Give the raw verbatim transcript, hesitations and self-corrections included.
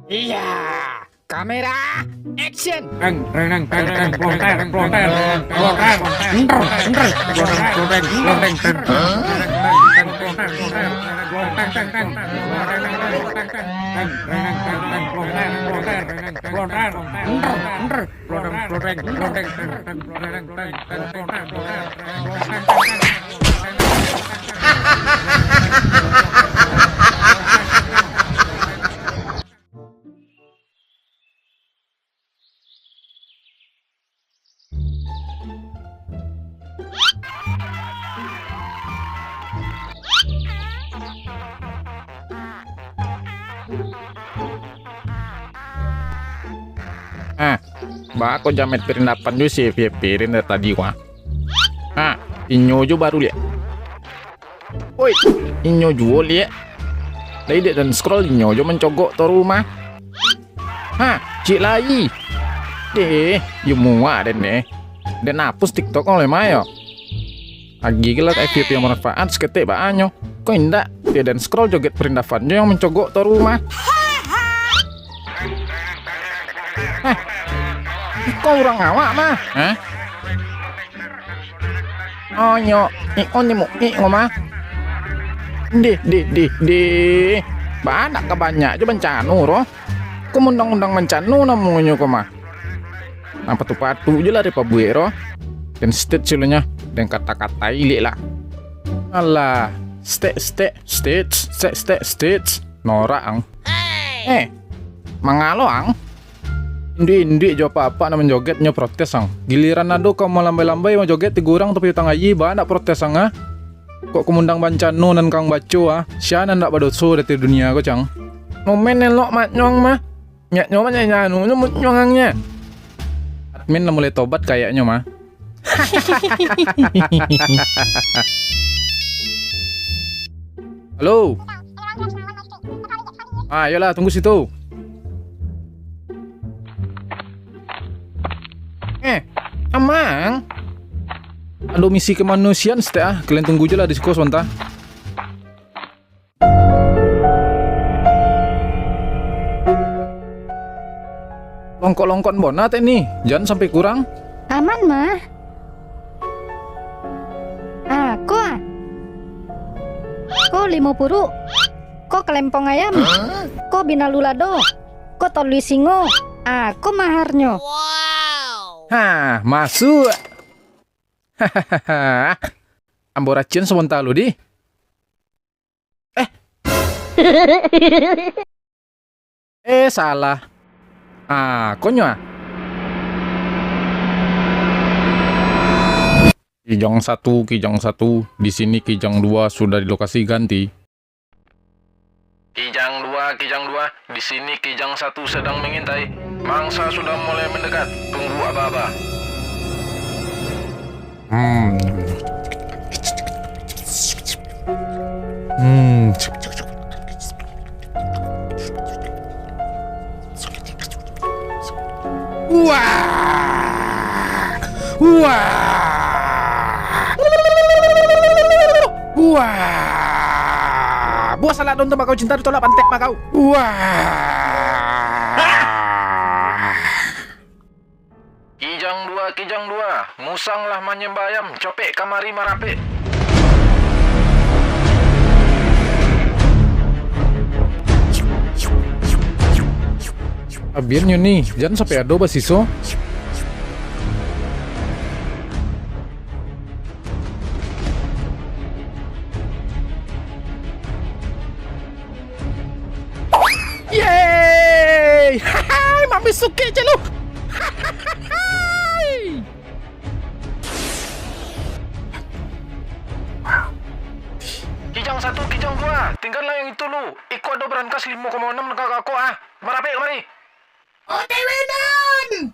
Iya, kamera, action. Tang, tang, tang, tang, tang, plonter, plonter, plonter, Ah, baa ko jamet pirindapan jo si Evi-Evi dari tadi ko, ah. Ah, inyo jo baru liek. Oi, inyo juo liek. Lai dek den scroll inyo jo mancogok toru mah. Ha, ciek lai. Deh, yo muak den deh. Den hapus TikTok oleh mayo. Agi gelo ka F Y P yang bermanfaat saketek baanyo. Kok indak, dek den scroll joget perindavan jo yang mancogok toru mah. Hah? Iko urang awak mah? Hah? Oh, nyo, i on ni mu, i ngoma. Dih, dih, dih, dih. Banak ka banyak jo bancano, roh. Ko undang-undang bancano namonyo ko mah. Nah, patu-patu je lah dipabuek, roh. Den state cilonyo, den kata-katai liek lah. Alah, state, state, state, state, state, state. Norak ang. Eh, mangalo ang? Induik-induik jo apak-apak nan manjoget nyo protes ang. Giliran ado ka malambai-lambai manjoget tigo urang tapi utang ayi, ba ndak protes ang ah? Kok kumundang bancano nan kang baco ah? Sia nan ndak badoso dati dunia ko cang? Nomen elok maknyo ang mah. Nyaknyo mah nyanyi anu nyo mutnyo ang nyo. Admin lah mulai tobat kayaknyo mah. Halo. Ah, yolah, tunggu situ. Eh, amang. Ado misi kemanusiaan setek ah. Kalian tunggu je lah di siko sebentar. Longkok-longkok bona tek ni, jan sampai kurang. Aman mah. Ah, ko ah. Ko limo puruk. Ko kalempong ayam. Ko binalu lado. Ko tolui singo. Ah, ko maharnyo. Ha, masuk. Ambo racian sabonta lu di. Eh. Eh, salah. Ah, konyo ah. Kijang satu, Kijang satu, di sini Kijang dua sudah di lokasi ganti. Kijang dua, Kijang dua, di sini Kijang satu sedang mengintai. Mangsa sudah mulai mendekat. Tunggu aba-aba. Hmm. Hmm. Wah! Wah! Wah! Buah salak daun tembakau cinta ditolak pantek bakau. Wah! Kijang dua, Kijang dua, musang lah manyembah ayam, copek kamari marapek. Abian nyo ni, jan sampai ado basiso. Yeay! Hahaha, mami sukek je lu. Kijang satu, Kijang dua, tingganlah yang itu lu. Iko ado berangkas limo koma enam dekat ako ah. Marapek kamari. O T W nan!